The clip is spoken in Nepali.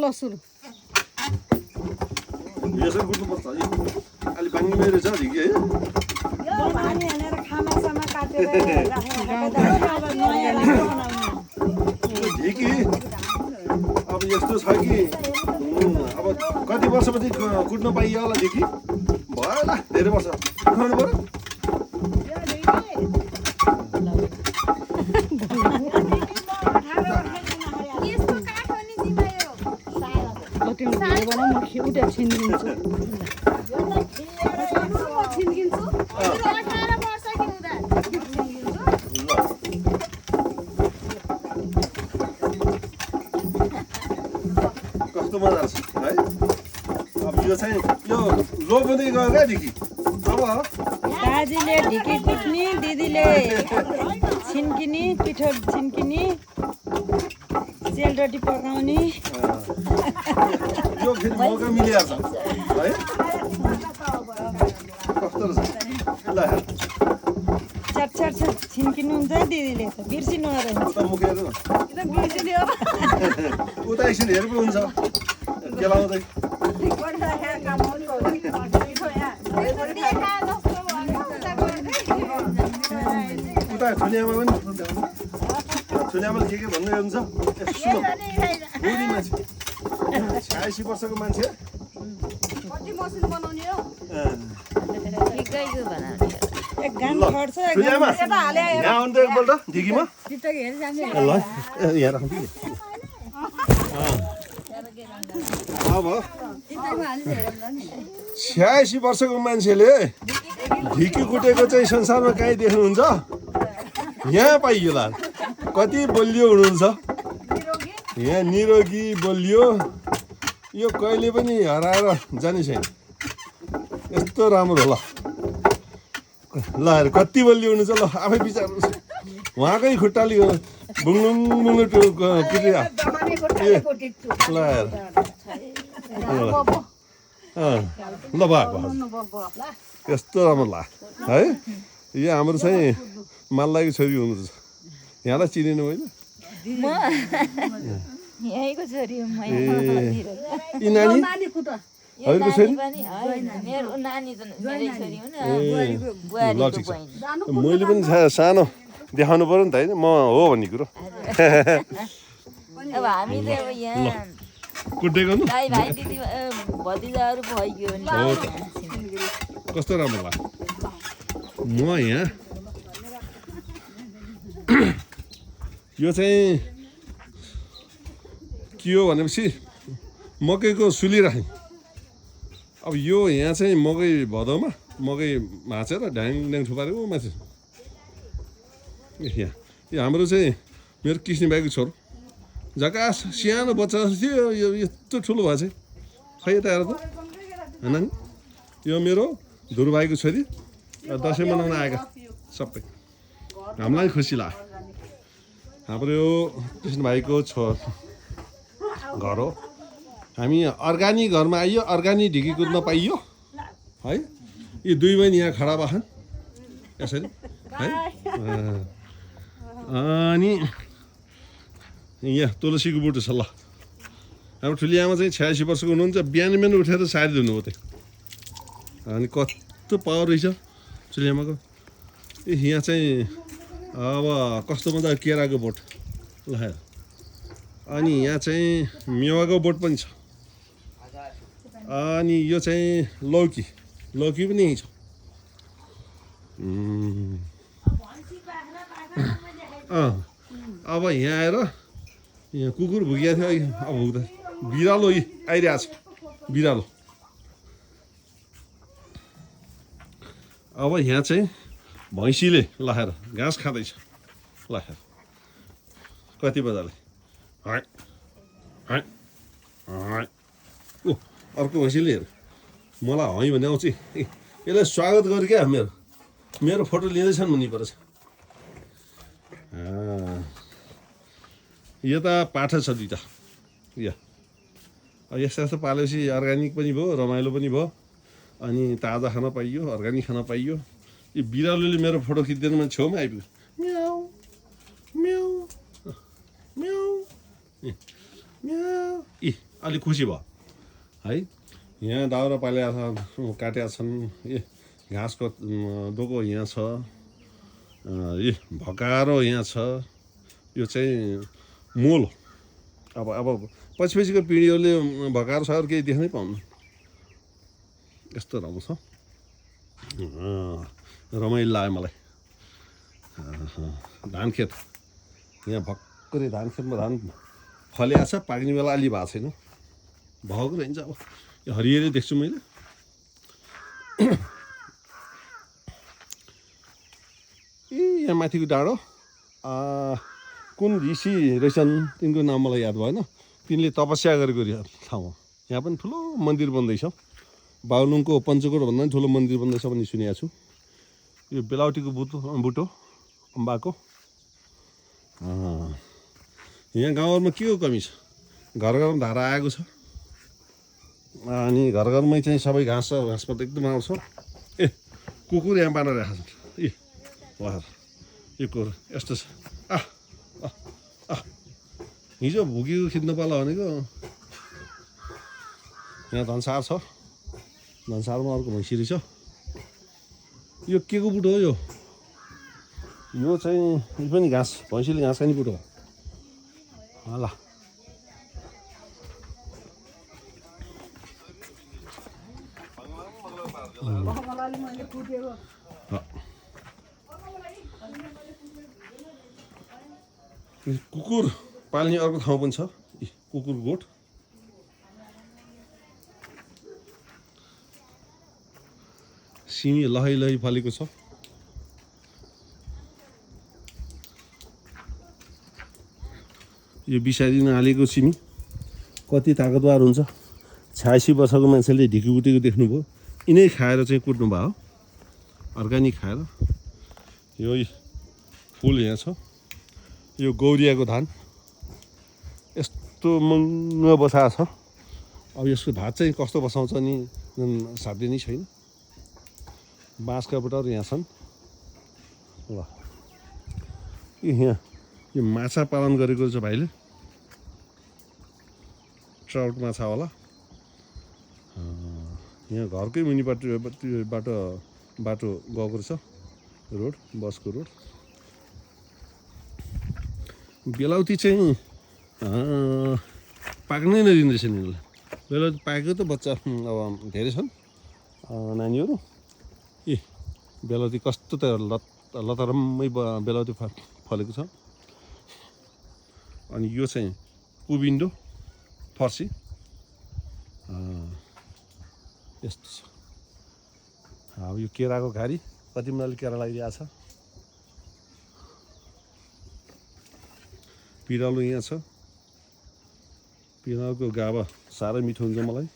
ल सुरु यसरी कुट्नुपर्छ है अलि बाङ्गिमै रहेछ ढिकी है ढिकी अब यस्तो छ कि अब कति वर्षपछि कुट्न पाइयो होला ढिकी भयो होला धेरै वर्ष कुट्नु पर्यो कस्तो मजा आउँछ है अब यो चाहिँ यो लोभदै गयो क्या ढिकी अब दाजुले ढिकी कुट्ने दिदीले छिन्किने पिठो छिन्किने सेलरोटी पकाउने यो फेरि मौका मिलिहाल्छ है कस्तो रहेछ ल चट चट चट छिन्किनुहुन्छ दिदीले त बिर्सिनु अरे उता मुख हेर्नु उता एकछिन हेर पो हुन्छ केलाउँदै उता ठुलियामा पनि ठुलियामाले के भन्दै हुन्छ सुन बुढी मान्छे 86 वर्षको मान्छे गान खर्छ ठुलियामा यहाँ आउनु त एकपल्ट ढिकीमा ल यहाँ राख्नु अब 86 वर्षको मान्छेले ढिकी कुटेको चाहिँ संसारमा कहीँ देख्नुहुन्छ यहाँ पाइयोला कति बलियो हुनुहुन्छ यहाँ निरोगी बलियो यो कहिले पनि हराएर जाने छैन यस्तो राम्रो ल ल कति बलियो हुनुहुन्छ ल आफै विचार्नुहोस् उहाँकै खुट्टाले बुङ्लुङ बुङ्लु कुटिया ल ल भयो यस्तो राम्रो ला है यो हाम्रो चाहिँ माल्लाको छोरी हुनुहुन्छ यहाँलाई चिनिनु होइन यहीँको छोरी हो म ए यी नानी हजुरको छोरी मेरो नानी त मेरै छोरी हो ल ठिक छ मैले पनि सानो देखाउनु पऱ्यो नि त होइन म हो भन्ने कुरो अब हामी त अब यहाँ कुटेको न दाइ भाइ दिदी भतिजाहरू भइगयो नि कस्तो राम्रो लाग्यो म यहाँ यो चाहिँ के हो भनेपछि मकैको सुली राखेँ अब यो यहाँ चाहिँ मकै भदौमा मकै भाँचेर ढ्याङ ढ्याङ थुपारेको माथि यहाँ यो हाम्रो चाहिँ मेरो किस्ने भाइको छोरो झकास सानो बच्चा थियो यो यस्तो ठुलो भएको चाहिँ खै यता हेर त होइन नि यो मेरो धुरु भाइको छोरी दसैँ मनाउन आएका सबै हामीलाई खुसी लाग्यो हाम्रो यो कृष्ण भाइको घर हो हामी अर्ग्यानिक घरमा आइयो अर्ग्यानिक ढिकी कुद्न पाइयो है यी दुई बहिनी यहाँ खडा भएछन् यसरी है अनि यहाँ तुलसीको बुटो छ ल हाम्रो ठुली आमा चाहिँ 86 वर्षको हुनुहुन्छ बिहान बिहान उठेर सारी धुनु हो त्यहाँ अनि कस्तो पावर रहेछ ठुली आमाको यहाँ चाहिँ अब कस्तो मजा केराको बोट ल अनि यहाँ चाहिँ मेवाको बोट पनि छ अनि यो चाहिँ लौकी पनि यहीँ छ अब यहाँ आएर यहाँ कुकुर भुकिएको थियो अब भुक्दा बिरालो आइरहेको छ बिरालो अब यहाँ चाहिँ भैँसीले लाएर घाँस खाँदैछ लाएर कति बजाले ओ अर्को भैँसीले हेर मलाई है भने आउँछ यसलाई स्वागत गर्यो क्या मेरो फोटो लिँदैछन् भन्ने पर्छ यता पाठा छ दुईवटा यस्तो यस्तो पालेपछि अर्ग्यानिक पनि भयो रमाइलो पनि भयो अनि ताजा खान पाइयो अर्ग्यानिक खान पाइयो यो बिरालोले मेरो फोटो खिच्दैन छेउमा आइपुग्यो म्याउ म्याउ म्याउ म्याउ अलिक खुसी भयो है। यहाँ दाउरा पालेका काटेका छन्। ए घाँसको डोको यहाँ छ। ए भकारो यहाँ छ। यो चाहिँ मोल अब पछिको पिँढीहरूले भकारो सहर केही देख्नै पाउनु। यस्तो राम्रो छ। रमाइलो लाग्यो मलाई। धान खेत यहाँ भर्खरै धान खेतमा धान फलेको छ। पाक्ने बेला अलि भएको छैन। भएको रहन्छ। अब यो हरिहरी देख्छु मैले। यहाँ माथिको डाँडो कुन ऋषि रहेछन् तिनको नाम मलाई याद भएन। तिनले तपस्या गरेको ठाउँ हो। यहाँ पनि ठुलो मन्दिर बन्दैछ। बागलुङको पञ्चकोट भन्दा पनि ठुलो मन्दिर बन्दैछ भन्ने सुनेको छु। यो बेलाउटीको बुटो अम्बाको। यहाँ गाउँहरूमा के को कमी छ? घर घरमा धारा आएको छ। अनि घर घरमै चाहिँ सबै घाँसपात एकदम आउँछ। ए कुकुर यहाँ बाँधेर राखेको छ। ए वाह यो कुकुर यस्तो छ। हिजो भुकीको खिच्नु पाला भनेको। यहाँ धनसार छ। धनसारमा अर्को भैँसी रहेछ। यो के को बुटो हो यो? यो चाहिँ यो पनि घाँस भैँसीले घाँस खाने बुटो हो। ल कुकुर पाल्ने अर्को ठाउँ पनि छ। कुकुर गोठ। सिमी लहै फलेको छ। यो बिसारिन हालेको सिमी कति ताकतवार हुन्छ। 86 वर्षको मान्छेले ढिकीबुटीको देख्नुभयो। यिनै खाएर चाहिँ कुट्नु भयो। अर्ग्यानिक खाएर। यो फुल यहाँ छ। यो गौरियाको धान यस्तो महँगो बसाएको छ। अब यसको भात चाहिँ कस्तो बसाउँछ नि साध्य नै छैन। बाँसका बुटाहरू यहाँ छन्। ल यो माछा पालन गरेको छ भाइले। ट्राउट माछा होला। यहाँ घरकै मुनिपट्टिबाट बाटो गएको रहेछ। रोड बसको रोड। बेलाउती चाहिँ पाक्नै नदिँदैछ नि। बेलाउती पाकेको त बच्चा अब धेरै छन् नानीहरू। ए बेलाउती कस्तो त लतरम्मै बेलाउती फलेको छ। अनि यो चाहिँ कुबिन्डो फर्सी यस्तो छ। अब यो केराको घारी कति मजाले केरा लागिरहेको छ। पिँडालु यहाँ छ। पिँडालुको गाभा साह्रै मिठो हुन्छ मलाई।